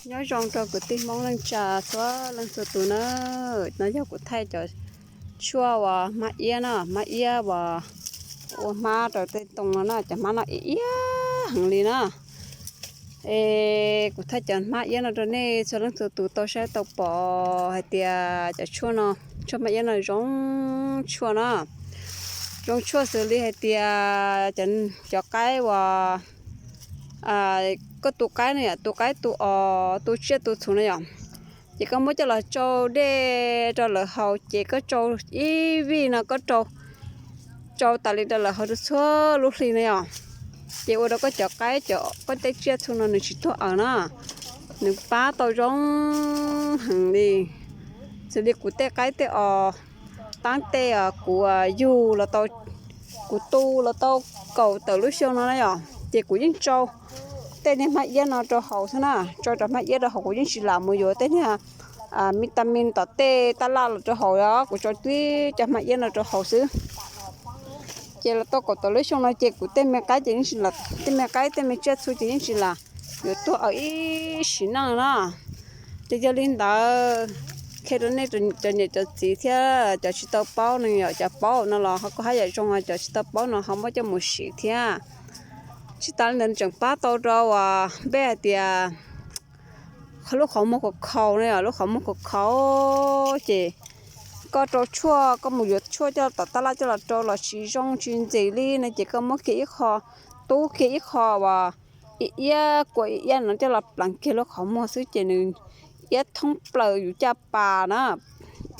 Nyob zoo rau kwv tij Hmoob neej tsa txhua leej txhua tus na. No yog kuv thaij cov tshuaj uas hmab iab no, hmab iab uas ua hmab rau tej ntoo no na, cov hmab no iab iab heev li na. Es kuv thaij cov hmab iab no rau nej txhua leej txhua tus tau saib tau pom hais tias cov tshuaj no, tshuaj hmab iab no zoo tshuaj na. Zoo tshuaj xws li hais tias cov qaib uas koj tu qaib no yom, tu qaib tu os, tu tsiaj tu txhu no yom, ces koj muab coj los tsau dej rau lawv haus, ces koj tsau ib vij no koj tsau tas li rau lawv haus rau txhua lub hli no yom, ces ua rau koj cov qaib, cov koj tej tsiaj txhu no nws tsis tuag aws na. Nws pab tau zoo heev li. Xws li kuv tej qaib tej os, taab tej os, kuv yug los tau, kuv tu los tau kaum tawm lub xyoo no na yom, ces kuv yeej tsau tej niag hmab iab no rau haus xwb na. Tsau cov hmab iab rau haus, kuv yeej tsis lam mus yuav tej niag vitamin tom tej taj laj los rau haus os, kuv tsau tib cov hmab iab no rau haus xwb. Ces los tau kaum tawm lub xyoo no ces kuv tej me qaib ces yeej tsis lam, tej me qaib tej me tsiaj txhu ces yeej tsis lam yuav tuag aws ib sim neej na. Ces yog li ntawd, qhia rau nej cov niam cov txiv thiab cov tsis tau paub no yom, cov paub no los ho koj haj yam zoo, cov tsis tau paub no ho muab coj mus siv thiab. Tsis tas li ntawd nws tseem pab tau rau uas npej hais tias lub qhov muag khaus khaus no yom, lub qhov muag khaus khaus ces koj rau tshuaj, koj mus yuav tshuaj coj tom taj laj coj los rau los tsis zoo tsis ntxim li no ces koj muab kiag ib qho, tub kiag ib qho uas iab iab kua iab iab no coj los pleev kiag lub qhov muag xwb ces nws iab thoob plaws yus caj pas na.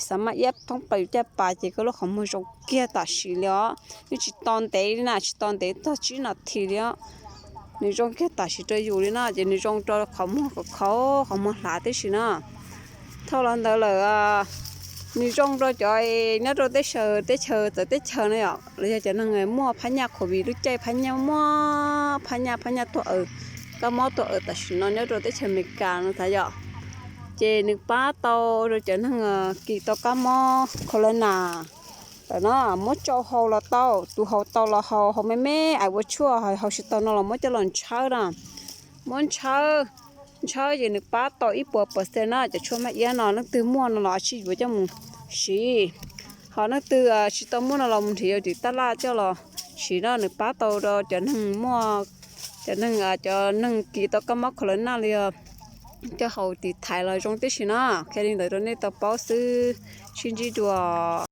Xav mas iab thoob plaws yus caj pas ces koj lub qhov muag zoo kiag tam sim li os. Yeej tsis tos ntev li na, tsis tos ntev txog tsib nas this li os. Nws zoo kiag tam sim rau yus li na, ces nws zoo rau qhov muag khaus khaus, qhov muag hlav tib si na. Dhau los ntawd lawm, nws zoo rau cov nyob rau teb chaws, teb chaws txawv teb chaws na yom, los yog cov neeg muaj phab nyaj covid lub caij phab nyaj, muaj phab nyaj, phab nyaj tuag aws, kab mob tuag aws tam sim no nyob rau teb chaws Amelikas no tas yom. Ces nws pab tau rau cov neeg kis tau kab mob corona lawm no, muab tsau haus los tau, tus haus tau los haus, haus me me, ais ua tshuaj, haus tsis tau no los muab coj los ntshawb na. Muab ntshawb, ntshawb ces nws pab tau ib puas percent na. Cov tshuaj hmab iab no leej twg muaj no los sib yuav coj mus siv, ho leej twg tsis tau muaj no los mus nrhiav yuav tim taj laj coj los siv na. Nws pab tau rau cov neeg muaj, cov neeg, cov neeg kis tau kab mob corona li os, coj haus tiv thaiv los zoo tib si na. Qhia li ntawd rau nej tau paub xwb, sib ntsib dua.